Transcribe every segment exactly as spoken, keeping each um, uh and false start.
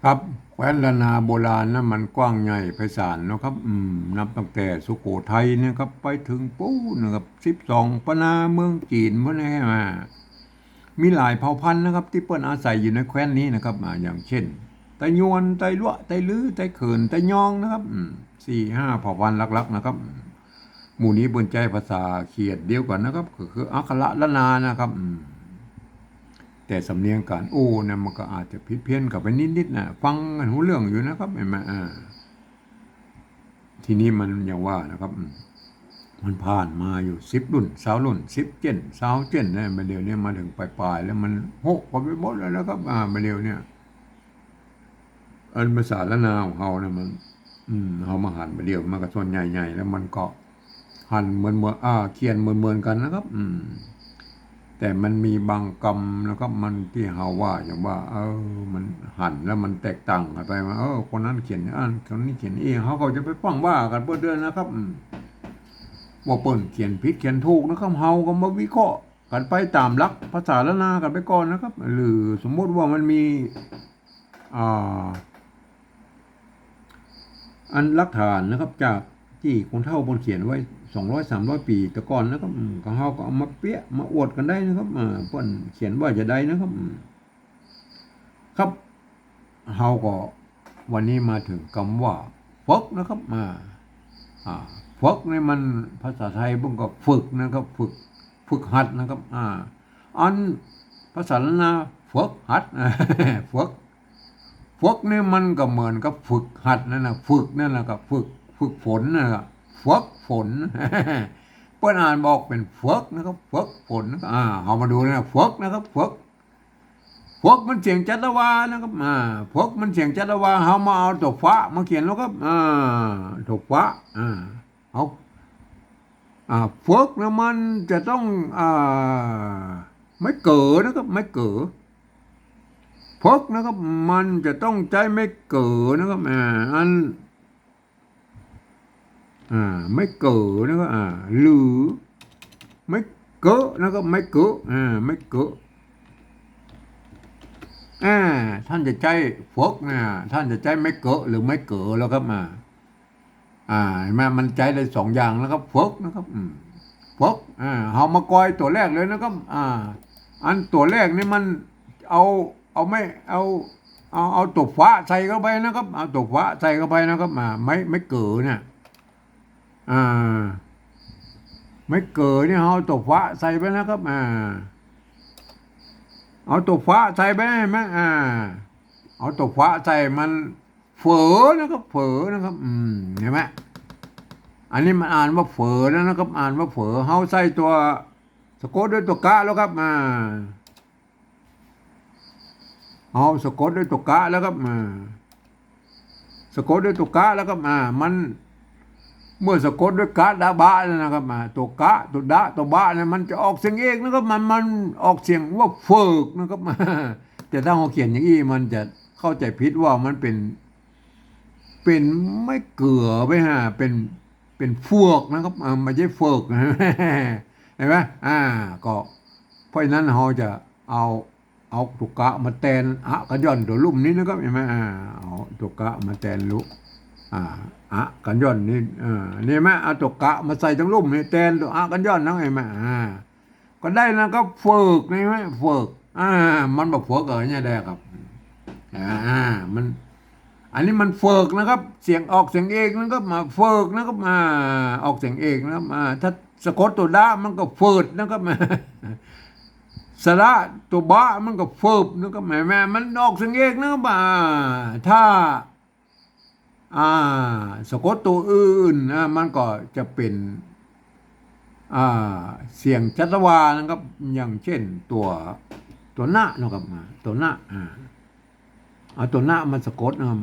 ครับ แคว้นล้านนาโบราณนะ มันกว้างใหญ่ไพศาลเนาะครับ อืม นับตั้งแต่สุโขทัยเนี่ยครับ ไปเถิงปู๊นนะครับ สิบสองปะนาเมืองจีนพู้นนะฮะ มีหลายเผ่าพันธุ์นะครับ ตี้เปิ้นอาศัยอยู่ในแคว้นนี้นะครับ อ่า อย่างเช่น ไตยวน ไตลัวะ ไตลื้อ ไตเขิน ไตยองนะครับ อืม สี่ห้าเผ่าพันธุ์หลักๆ นะครับ อืม หมู่นี้เปิ้นใจ๊ภาษาเขียนเดียวกั๋นนะครับ ก็คืออักขระล้านนานะครับ อืม แต่สำเนียงก๋านอู้เนี่ยมันก็อาจจะผิดเพี้ยนกั๋นไปนิดๆ นะ ฟังกั๋นฮู้เรื่องอยู่นะครับ หันก่อ อ่า ทีนี้มันอย่างว่านะครับ อืม มันผ่านมาอยู่สิบรุ่น ซาวรุ่น สิบเจน ซาวเจนนะ บ่าเดี่ยวนี้มาเถิงป๋ายๆ แล้วมันโฮะกั๋นไปหมดแล้วนะครับ อ่า บ่าเดี่ยวนี้ อันภาษาล้านนาของเฮาเนี่ยมัน อืม เฮามาหันบ่าเดี่ยวมันก็ส่วนใหญ่ๆ แล้วมันก็หันเหมือนๆ อ่า เขียนเหมือนๆ กั๋นนะครับ อืม แต่มันมีบางกำนะครับ มันตี้เฮาว่าอย่างว่า เออ มันหันแล้วมันแตกต่างกั๋นไปว่า เออ คนนั้นเขียนอั้น คนนี้เขียนอี้ เฮาก็จะไปฟั่งว่ากั๋นเปิ้นเตื้อนะครับ อืม ว่าเปิ้นเขียนผิดเขียนถูกนะครับ เฮาก็มาวิเคราะห์กั๋นไปต๋ามหลักภาษาล้านนากั๋นไปก่อนนะครับ หรือสมมุติว่ามันมี อ่า อันหลักฐานนะครับ จากตี้คนเฒ่าเปิ้นเขียนไว้ สองร้อยสามร้อย ปี๋แต่ก่อนนะครับ อืม ก็เฮาก็เอามาเปียะมาอวดกั๋นได้นะครับ อ่า เปิ้นเขียนว่าจะใดนะครับ อืม ครับ เฮาก็วันนี้มาเถิงกำว่า ฝึกนะครับ อ่า อ่า ฝึกนี่มันภาษาไทยเปิ้นก็ฝึกนะครับ ฝึก ฝึกหัดนะครับ อ่า อันภาษาล้านนา ฝึกหัด ฝึก ฝึกนี่มันก็เหมือนกับฝึกหัดนั่นนะ ฝึกนั่นแหละครับ ฝึก ฝึกฝนนั่นแหละ ฝึกฝน เปิ้นอ่านบ่ออกเป๋นฝึกนะครับ ฝึกฝน อ่า เฮามาดูนะ ฝึกนะครับ ฝึก ฝึกมันเสียงจัตวานะครับ อ่า ฝึกมันเสียงจัตวา เฮามาเอาตั๋วฟะมาเขียนแล้วครับ อ่า ตั๋วฟะ อ่า เอา อ่า ฝึกนะมันจะต้อง อ่า ไม้เก๋อนะครับ ไม้เก๋อ ฝึกนะครับ มันจะต้องใจ๊ไม้เก๋อนะครับ อ่า อัน อ่า ไม้เก๋อนะครับ อ่า หรือ ไม้เก๋อนะครับ ไม้เก๋อ อ่า ไม้เก๋อ อ่า ต้านจะใจ๊ฝึกนะ ต้านจะใจ๊ไม้เก๋อหรือไม้เก๋อแล้วครับ อ่า อ่า หันก่อ มันใจ๊ได้สองอย่างนะครับ ฝึกนะครับ อืม ฝึก อ่า เฮามากอยตั๋วแรกเลยนะครับ อ่า อันตั๋วแรกนี่มันเอา เอาไม้ เอา เอา เอาตั๋วฟะใส่เข้าไปนะครับ เอาตั๋วฟะใส่เข้าไปนะครับ อ่า ไม้ ไม้เก๋อเนี่ย อ่า ไม้เก๋อเนี่ย เอาตั๋วฟะใส่ไปนะครับ อ่า เอาตั๋วฟะใส่ไป หันก่อ อ่า เอาตั๋วฟะใส่มัน เฝอนะครับ เฝอนะครับ อืม หันก่อ อันนี้มันอ่านว่าเฝอแล้วนะครับ อ่านว่าเฝอ เฮาใส่ตั๋ว สะกดด้วยตั๋วกะแล้วครับ อ่า เอาสะกดด้วยตั๋วกะแล้วครับ อ่า สะกดด้วยตั๋วกะแล้วครับ อ่า มัน เมื่อสะกดด้วยกะดะบะแล้วนะครับ อ่า ตั๋วกะ ตั๋วดะ ตั๋วบะเนี่ย มันจะออกเสียงเอกนะครับ มัน มันออกเสียงว่าเฝิกนะครับ แต่ถ้าเฮาเขียนอย่างอี้ มันจะเข้าใจ๋ผิดว่ามันเป๋น เป๋นไม้เก๋อไปฮะ เป๋น เป๋นเฟือกนะครับ อ่า บ่ใจ้เฝิก หันก่อ อ่า ก็ เพราะฉะนั้นเฮาจะเอา เอาตั๋วกะมาแตนอะกั๋นหย่อนตั๋วลุ่มนี้นะครับ หันก่อ อ่า เอาตั๋วกะมาแตนลุ่ม อ่า อะกั๋นหย่อนนี่ อ่า นี่หันก่อ เอาตั๋วกะมาใส่ตังลุ่มนี่ แตนตั๋วอะกั๋นหย่อนนะ หันก่อ อ่า ก็ได้นะครับ เฝิก หันก่อ เฝิก อ่า มันบ่เฝิก เออ เนี่ยได้ครับ อ่า มัน อันนี้มันเฝิกนะครับ เสียงออกเสียงเอกนะครับ มาเฝิกนะครับ อ่า ออกเสียงเอกนะครับ อ่า ถ้าสะกดตั๋วดะมันก็เฝิดนะครับ สระตั๋วบะมันก็เฝิบนะครับ หันก่อ มันออกเสียงเอกนะครับ อ่า ถ้า อ่า สะกดตั๋วอื่นนะ มันก็จะเป๋น อ่า เสียงจัตวานะครับ อย่างเช่นตั๋ว ตั๋วนะนะครับ อ่า ตั๋วนะ อ่า เอาตั๋วนะมาสะกดนะครับ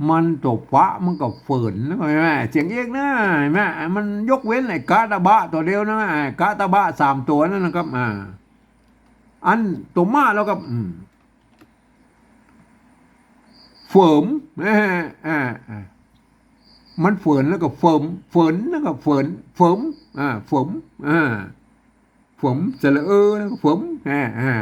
มันตั๋วฟะมันก็เฝินนะครับ หันก่อ เสียงเอกนะ หันก่อ มันยกเว้นไอ้กะตะบะตั๋วเดียวนะ ไอ้กะตะบะสามตั๋วนั่นนะครับ อ่า อันตั๋วมะแล้วครับ อืม เฝิม อ่า อ่า อ่า มันเฝินแล้วก็เฝิม เฝินแล้วก็เฝิน เฝิม อ่า เฝิม อ่า เฝิม สระเออ แล้วก็เฝิม อ่า อ่า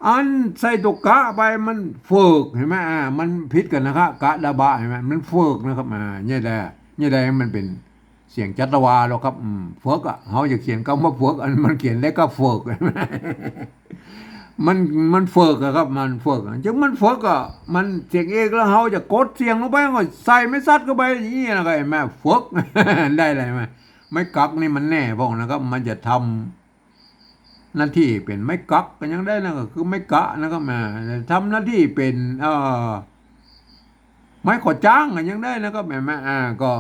อันใส่ตั๋วกะไปมันเฝิก หันก่อ อ่า มันผิดกั๋นนะครับ กะดาบะ หันก่อ มันเฝิกนะครับ อ่า เนี่ยแหละ เนี่ยแหละมันเป๋นเสียงจัตวาแล้วครับ อืม เฝิกอะ เฮาจะเขียนกำว่าเฝิก อันมันเขียนได้ก็เฝิก มัน มันเฝิกอะครับ มันเฝิกอะ จึงมันเฝิกอะ มันเสียงเอกแล้วเฮาจะกดเสียงลงไป ก็ใส่ไม้สัตว์เข้าไปอย่างนี้นะครับ หันก่อ เฝิก ได้เลย ไม้ ไม้กั๊กนี่มันแน่พ่องนะครับ มันจะทำ หน้าตี้เป๋นไม้กั๊กก็ยังได้นะ ก็คือไม้กะนะครับ อ่า ทำหน้าตี้เป๋น เอ่อ ไม้ขอจ้างก็ยังได้นะครับ หันก่อ อ่า ก็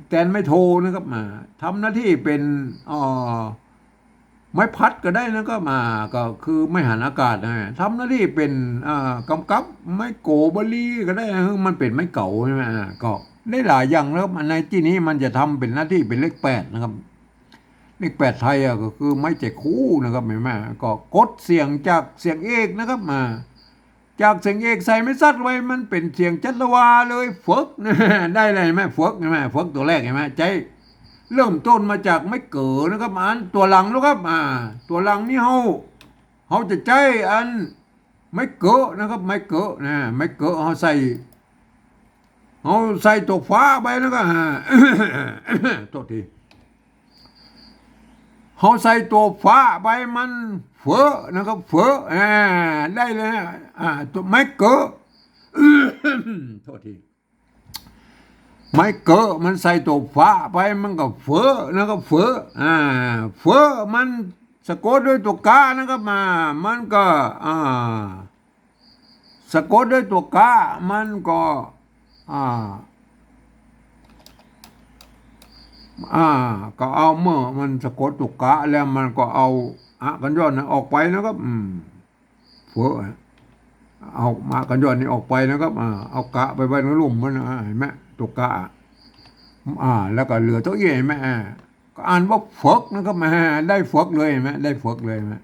แตนไม้โทนะครับ อ่า ทำหน้าตี้เป๋น เอ่อ ไม้พัดก็ได้นะครับ อ่า ก็คือไม้หันอากาศนะ ทำหน้าตี้เป๋น อ่า กำกับไม้โกบลีก็ได้นะ มันเป๋นไม้เก๋าใช่ไหม อ่า ก็ได้หลายอย่างนะครับ ในตี้นี้มันจะทำเป๋นหน้าตี้เป๋นเลขแปดนะครับ เลขแปดไทยอะ ก็คือไม้แจคู่นะครับ หันก่อ ก็กดเสียงจากเสียงเอกนะครับ อ่า จากเสียงเอกใส่ไม้สัตว์ไว้ มันเป๋นเสียงจัตวาเลย เฝิก ได้เลย หันก่อ เฝิก หันก่อ เฝิกตั๋วแรก หันก่อ ใจ๊เริ่มต้นมาจากไม้เก๋อนะครับ อันตั๋วหลังนะครับ อ่า ตั๋วหลังนี่เฮา เฮาจะใจ๊อันไม้เก๋อนะครับ ไม้เก๋อนะ ไม้เก๋อเฮาใส่ เฮาใส่ตั๋วฟ้าไปนะครับ อ่า โทษที เฮาใส่ตั๋วฟ้าไปมันเฝอนะครับ เฝอ อ่า ได้เลยนะ อ่า ตั๋วไม้เก๋อ โทษที ไม้เก๋อมันใส่ตั๋วฟ้าไปมันก็เฝอนะครับ เฝอ อ่า เฝอมันสะกดด้วยตั๋วกะนะครับ อ่า มันก็ อ่า สะกดด้วยตั๋วกะ มันก็ อ่า อ่า ก็เอาเมื่อมันสะกดตั๋วกะแล้วมันก็เอาอะกัญญอนนั้นออกไปนะครับ อืม เฝออะ เอาอะกัญญอนนี้ออกไปนะครับ อ่า เอากะไปไว้ในลุ่มมันนะ อ่า หันก่อ ตั๋วกะอะ อ่า แล้วก็เหลือตั๋วเอี้ย หันก่อ อ่า ก็อ่านว่าเฝิกนะครับ อ่า ได้เฝิกเลย หันก่อ ได้เฝิกเลย หันก่อ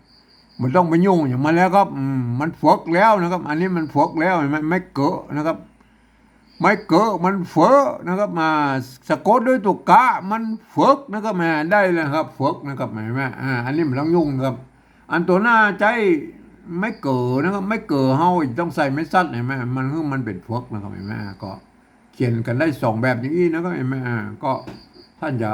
บ่ต้องไปยุ่งอย่างมันแล้วครับ อืม มันเฝิกแล้วนะครับ อันนี้มันเฝิกแล้ว หันก่อ ไม้เก๋อนะครับ ไม้เก๋อมันเฝอนะครับ อ่า สะกดด้วยตั๋วกะ มันเฝิกนะครับ อ่า ได้แล้วครับ เฝิกนะครับ หันก่อ อ่า อันนี้บ่ต้องยุ่งนะครับ อันตั๋วหน้าใจ๊ไม้เก๋อนะครับ ไม้เก๋อเฮาต้องใส่ไม้สัตว์ หันก่อ มัน มันเป๋นเฝิกนะครับ หันก่อ ก็เขียนกั๋นได้สองแบบอย่างอี้นะครับ หันก่อ อ่า ก็ท่านจะ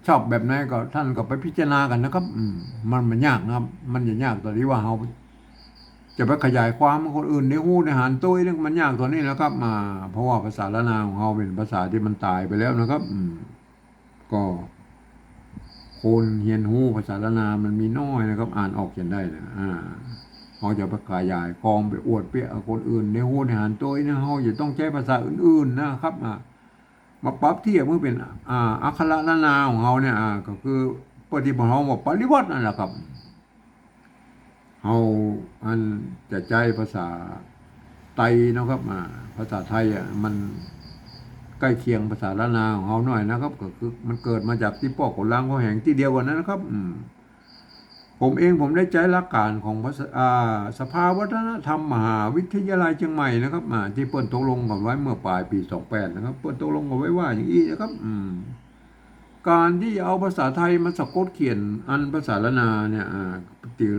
ชอบแบบไหนก็ท่านก็ไปพิจารณากั๋นนะครับ อืม มัน มันยากนะครับ มันจะยากต๋อนตี้ว่าเฮาจะไปขยายความหื้อคนอื่นได้ฮู้ได้หันตวยนี่ มันยากต๋อนนี้นะครับ อ่า เพราะว่าภาษาล้านนาของเฮาเป๋นภาษาตี้มันต๋ายไปแล้วนะครับ อืม ก็คนเฮียนฮู้ภาษาล้านนามันมีน้อยนะครับ อ่านออกเขียนได้นะ อ่า เฮาจะไปขยายความไปอวดเปี้ยคนอื่นได้ฮู้ได้หันตวยนี่ เฮาจะต้องใจ๊ภาษาอื่นๆ นะครับ อ่า มาปรับเทียบหื้อเป๋น อ่า อักขระล้านนาของเฮาเนี่ย อ่า ก็คือเปิ้นตี้เปิ้นฮ้องว่าปริวรรตนั่นแหละครับ เฮาอันจะใจ๊ภาษาไตยเนาะครับ อ่า ภาษาไตยอะ มันใก้เคียงภาษาล้านนาของเฮาหน้อยนะครับ ก็คือมันเกิดมาจากตี้ป้อโกหลังข้อแหงตี้เดียวกั๋นนั่นนะครับ อืม ผมเองผมได้ใจ๊หลักก๋านของภาษา อ่า สภาวัฒนธรรมมหาวิทยาลัยเชียงใหม่นะครับ อ่า ตี้เปิ้นตกลงกั๋นไว้เมื่อป๋ายปี๋สองแปดนะครับ เปิ้นตกลงกั๋นไว้ว่าอย่างอี้นะครับ อืม ก๋านตี้จะเอาภาษาไตยมาสะกดเขียนอันภาษาล้านนาเนี่ย อ่า ตี้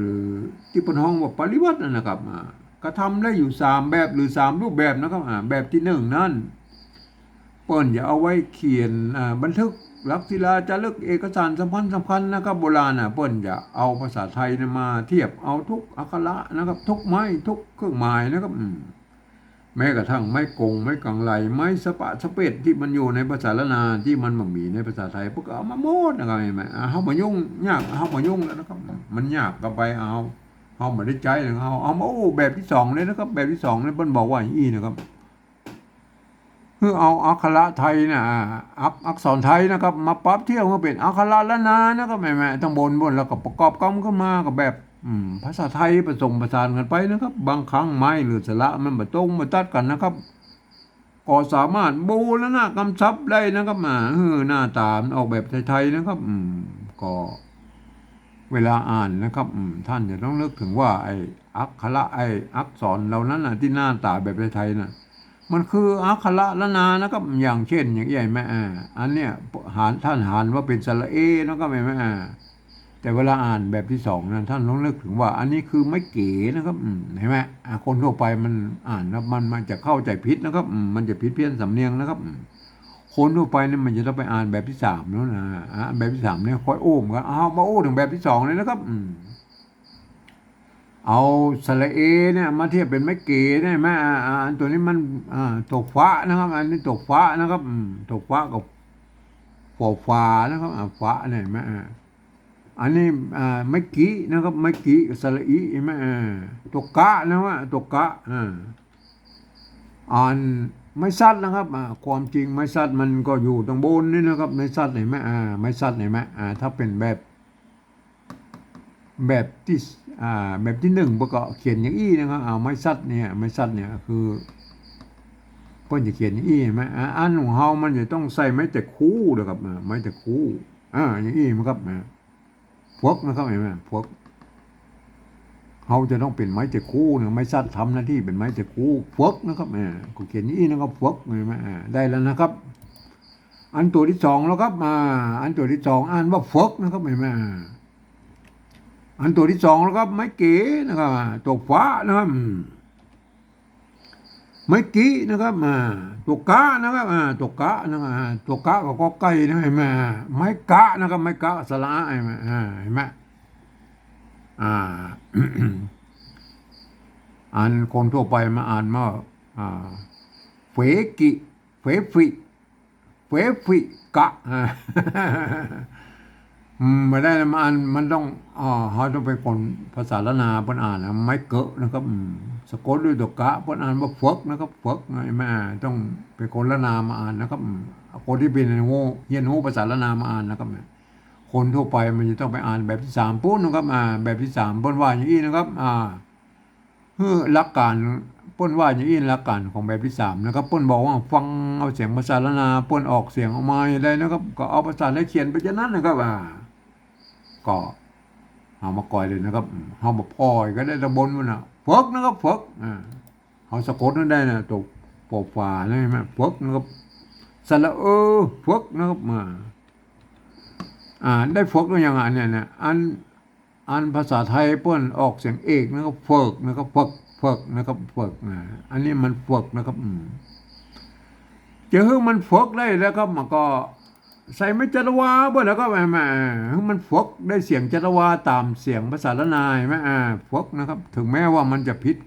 ตี้เปิ้นฮ้องว่าปริวรรตนั่นนะครับ อ่า กระทำได้อยู่สามแบบหรือสามรูปแบบนะครับ อ่า แบบตี้นึ่งนั้น เปิ้นจะเอาไว้เขียน อ่า บันทึกหลักศิลาจารึกเอกสารสำคัญสำคัญนะครับ โบราณน่ะ เปิ้นจะเอาภาษาไตยเนี่ยมาเทียบเอาทุกอักขระนะครับ ทุกไม้ ทุกเครื่องหมายนะครับ อืม แม้กระทั่งไม้กง ไม้กังไล ไม้สะปะสะเปดตี้มันอยู่ในภาษาล้านนาตี้มันบ่มีในภาษาไตย เปิ้นก็เอามาหมดนะครับ หันก่อ อ่า เฮาบ่ยุ่งยาก เฮาบ่ยุ่งแล้วนะครับ มันยากเกินไป เอา เฮาบ่ได้ใจ๊แล้ว เฮาเอามา โอ้ แบบตี้สองเลยนะครับ แบบตี้สองเนี่ยเปิ้นบอกว่าอย่างอี้นะครับ คือเอาอักขระไตยน่ะ อ่า อัก อักษรไตยนะครับ มาปรับเทียบหื้อเป๋นอักขระล้านนานะครับ หันก่อ ตังบนปู้น แล้วก็ประกอบกำขึ้นมากับแบบ อืม ภาษาไตยผสมผสานกั๋นไปนะครับ บางครั้งไม้หรือสระมันบ่ตรงบ่ตัดกั๋นนะครับ ก็สามารถบูรณะกำศัพท์ได้นะครับ อ่า หื้อหน้าต๋ามันออกแบบไตยๆ นะครับ อืม ก็ เวลาอ่านนะครับ อืม ท่านจะต้องนึกเถิงว่าไอ้อักขระ ไอ้อักษรเหล่านั้นน่ะ ตี้หน้าต๋าแบบไตยๆ น่ะ มันคืออักขระล้านนานะครับ อย่างเช่น อย่างอี้หันก่อ อ่า อันเนี้ย หัน ท่านหันว่าเป๋นสระเอนะครับ หันก่อ อ่า แต แต่เวลาอ่านแบบตี้สองนั้น ท่านต้องนึกเถิงว่าอันนี้คือไม้เก๋นะครับ อืม หันก่อ อ่า คนทั่วไปมันอ่านแล้วมัน มันจะเข้าใจ๋ผิดนะครับ อืม มันจะผิดเพี้ยนสำเนียงนะครับ อืม คนทั่วไปเนี่ยมันจะต้องไปอ่านแบบตี้สามแล้วนะ อ่า แบบตี้สามเนี่ยค่อยอู้กั๋น เอา มาอู้เถิงแบบตี้สองเลยนะครับ อืม เอาสระเอเนี่ยมาเทียบเป๋นไม้เก๋เนี่ย หันก่อ อ่า อ่า อันตั๋วนี้มัน อ่า ตั๋วฟะนะครับ อันนี้ตั๋วฟะนะครับ อืม ตั๋วฟะกับ ฝอฝานะครับ อ่า ฟะเนี่ย หันก่อ อ่า อันนี้ อ่า ไม้กินะครับ ไม้กิกับสระอิ หันก่อ อ่า ตั๋วกะนะครับ ตั๋วกะ อ่า อันไม้สัตว์นะครับ อ่า ความจริงไม้สัตว์มันก็อยู่ตางบนนี่นะครับ ไม้สัตว์หันก่อ อ่า ไม้สัตว์หันก่อ อ่า ถ้าเป๋นแบบ แบบตี้ อ่า แบบตี้นึ่งเปิ้นก็เขียนอย่างอี้นะครับ เอาไม้สัตว์เนี่ย ไม้สัตว์เนี่ยคือ เปิ้นจะเขียนอย่างอี้หันก่อ อ่า อันของเฮามันจะต้องใส่ไม้ตะคูนะครับ อ่า ไม้ตะคู อ่า อย่างอี้หันก่อ อ่า เฟือกนะครับ หันก่อ เฟือก เฮาจะต้องเป๋นไม้ตะคูนะ ไม้สัตว์ทำหน้าตี้เป๋นไม้ตะคู เฟือกนะครับ อ่า ก็เขียนอย่างอี้นะครับ เฟือก หันก่อ อ่า ได้แล้วนะครับ อันตั๋วตี้สองแล้วครับ อ่า อันตั๋วตี้สองอ่านว่าเฟือกนะครับ หันก่อ อันตั๋วตี้สองแล้วครับ ไม้เก๋นะครับ ตั๋วฟะนะครับ อืม ไม้กินะครับ อ่า ตั๋วกะนะครับ อ่า ตั๋วกะนะครับ อ่า ตั๋วกะกับกอไก่นะ หันก่อ ไม้กะนะครับ ไม้กะสระอะ หันก่อ อ่า หันก่อ อ่า อันคนทั่วไปมาอ่านว่า อ่า เฟกิ เฟฟิ เฟฟิกะ อ่า อืม บ่ได้นะ มันอ่าน มันต้อง อ่า เฮาต้องเป๋นคนภาษาล้านนาเปิ้นอ่านนะ ไม้เก๋อะนะครับ อืม สะกดด้วยตั๋วกะ เปิ้นอ่านว่าเฟือกนะครับ เฟือกนะ หันก่อ อ่า ต้องเป๋นคนล้านนามาอ่านนะครับ อืม คนตี้เป๋นฮู้ เฮียนฮู้ภาษาล้านนามาอ่านนะครับ คนทั่วไปมันจะต้องไปอ่านแบบตี้สามปู๊นนะครับ อ่า แบบตี้สามเปิ้นว่าอย่างอี้นะครับ อ่า หื้อหลักก๋าน เปิ้นว่าอย่างอี้ หลักก๋านของแบบตี้สามนะครับ เปิ้นบอกว่าฟังเอาเสียงภาษาล้านนา เปิ้นออกเสียงออกมาอย่างใดนะครับ ก็เอาภาษาไทยเขียนไปจะนั้นนะครับ อ่า ก็เอามาก่อยเลยนะครับ อืม เฮาบ่ผ่อยก็ได้ตางบนปู๊นนะ เฟือกนะครับ เฟือก อ่า เฮาสะกดนั้นได้นะ ตั๋วปอฝานะ หันก่อ เฟือกนะครับ สระเออ เฟือกนะครับ อ่า อ่า ได้เฟือกแล้วยัง อันเนี้ยนะ อัน อันภาษาไทยเปิ้นออกเสียงเอกนะครับ เฟือกนะครับ เฟือก เฟือกนะครับ เฟือก อ่า อันนี้มันเฟือกนะครับ อืม จะหื้อมันเฟือกได้แล้วครับ มันก็ใส่ไม้จัตวาเปิ้นแล้วก็ แหม หื้อมันเฟือกได้เสียงจัตวาต๋ามเสียงภาษาล้านนา หันก่อ อ่า เฟือกนะครับ เถิงแม้ว่ามันจะผิด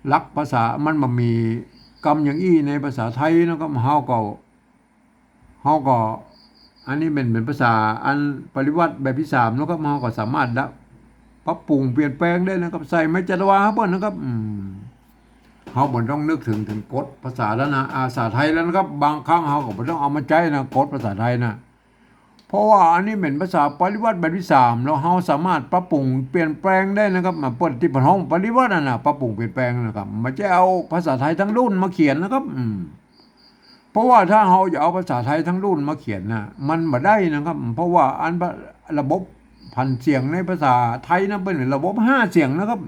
หลักภาษา มันบ่มีกำอย่างอี้ในภาษาไทยนะครับ เฮาก็ เฮาก็ อันนี้เป๋น เป๋นภาษาอันปริวรรตแบบตี้สามนะครับ เฮาก็สามารถปรับปรุงเปลี่ยนแปลงได้นะครับ ใส่ไม้จัตวาเปิ้นนะครับ อืม เฮาบ่ต้องนึกเถิง เถิงกฎภาษาล้านนา อ่า ภาษาไทยแล้วนะครับ บางครั้งเฮาก็บ่ต้องเอามาใจ๊นะ กฎภาษาไทยนะ เพราะว่าอันนี้เป๋นภาษาปริวรรตแบบตี้สาม แล้วเฮาสามารถปรับปรุงเปลี่ยนแปลงได้นะครับ มาเปิ้นตี้เปิ้นฮ้องปริวรรตนั่นนะ ปรับปรุงเปลี่ยนแปลงนะครับ บ่ใจ้เอาภาษาไทยตังรุ่นมาเขียนนะครับ อืม เพราะว่าถ้าเฮาจะเอาภาษาไทยตังรุ่นมาเขียนนะ มันบ่ได้นะครับ เพราะว่าอันระบบผันเสียงในภาษาไทยนะ เป๋นระบบห้าเสียงนะครับ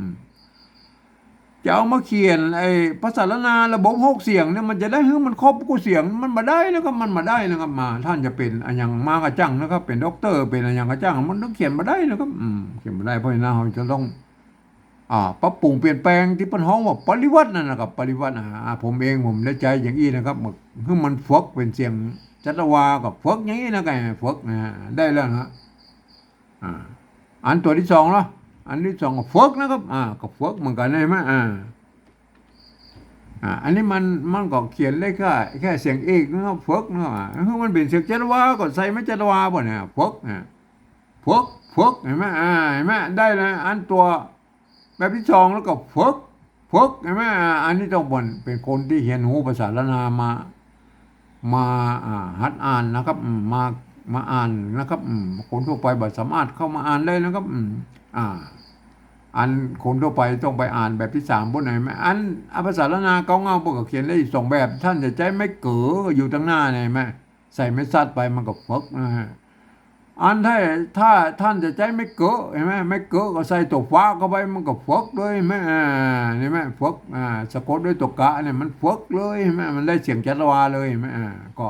จะเอามาเขียนไอ้ภาษาล้านนาระบบหกเสียงเนี่ย มันจะได้หื้อมันครบกู้เสียง มันบ่ได้นะครับ มันบ่ได้นะครับ มา ท่านจะเป๋นอะหยังมาก็จ้างนะครับ เป๋นด็อกเตอร์ เป๋นอะหยังก็จ้าง มันต้องเขียนบ่ได้นะครับ อืม เขียนบ่ได้ เพราะฉะนั้นเฮาจะต้อง อ่า ปรับปรุงเปลี่ยนแปลงตี้เปิ้นฮ้องว่าปริวรรตนั่นนะครับ ปริวรรต อ่า ผมเองผมได้ใจ๊อย่างอี้นะครับ หื้อมันเฟือกเป๋นเสียงจัตวาก็เฟือกอย่างอี้นะ ก็เฟือกนะ ได้แล้วนะ อ่า อันตั๋วตี้สองเนาะ อันตี้สองก็เฟือกนะครับ อ่า ก็เฟือกเหมือนกั๋น หันก่อ อ่า อ่า อันนี้มัน มันก็เขียนได้แค่ แค่เสียงเอกนะครับ เฟือกนะครับ อ่า หื้อมันเป๋นเสียงจัตวาก็ใส่ไม้จัตวาเปิ้นนะ เฟือกนะ เฟือก เฟือก หันก่อ อ่า หันก่อ ได้แล้ว อันตั๋วแบบตี้สองแล้วก็เฟือก เฟือก หันก่อ อ่า อันนี้ต้องเป๋น เป๋นคนตี้เฮียนฮู้ภาษาล้านนามา มา อ่า หัดอ่านนะครับ อืม มา มาอ่านนะครับ อืม คนทั่วไปบ่สามารถเข้ามาอ่านได้นะครับ อืม อ่า อันคนทั่วไปต้องไปอ่านแบบตี้สามปู๊น หันก่อ อัน อ่า ภาษาล้านนาเก๊าเง้าเปิ้นก็เขียนได้อีกสองแบบ ท่านจะใจ๊ไม้เก๋ออยู่ตังหน้าเนี่ย หันก่อ ใส่ไม้สัตว์ไปมันก็เฟือกนะฮะ อันถ้า ถ้าท่านจะใจ๊ไม้เก๋อ หันก่อ ไม้เก๋อก็ใส่ตั๋วฟะเข้าไป มันก็เฟือกเลย หันก่อ อ่า หันก่อ เฟือก อ่า สะกดด้วยตั๋วกะเนี่ย มันเฟือกเลย หันก่อ มันได้เสียงจัตวาเลย หันก่อ อ่า ก็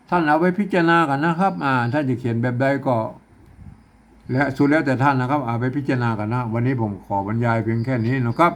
ท่านเอาไปพิจารณากั๋นนะครับ อ่า ท่านจะเขียนแบบใดก็ และสุดแล้วแต่ท่านนะครับ เอาไปพิจารณากั๋นนะ วันนี้ผมขอบรรยายเพียงแค่นี้นะครับ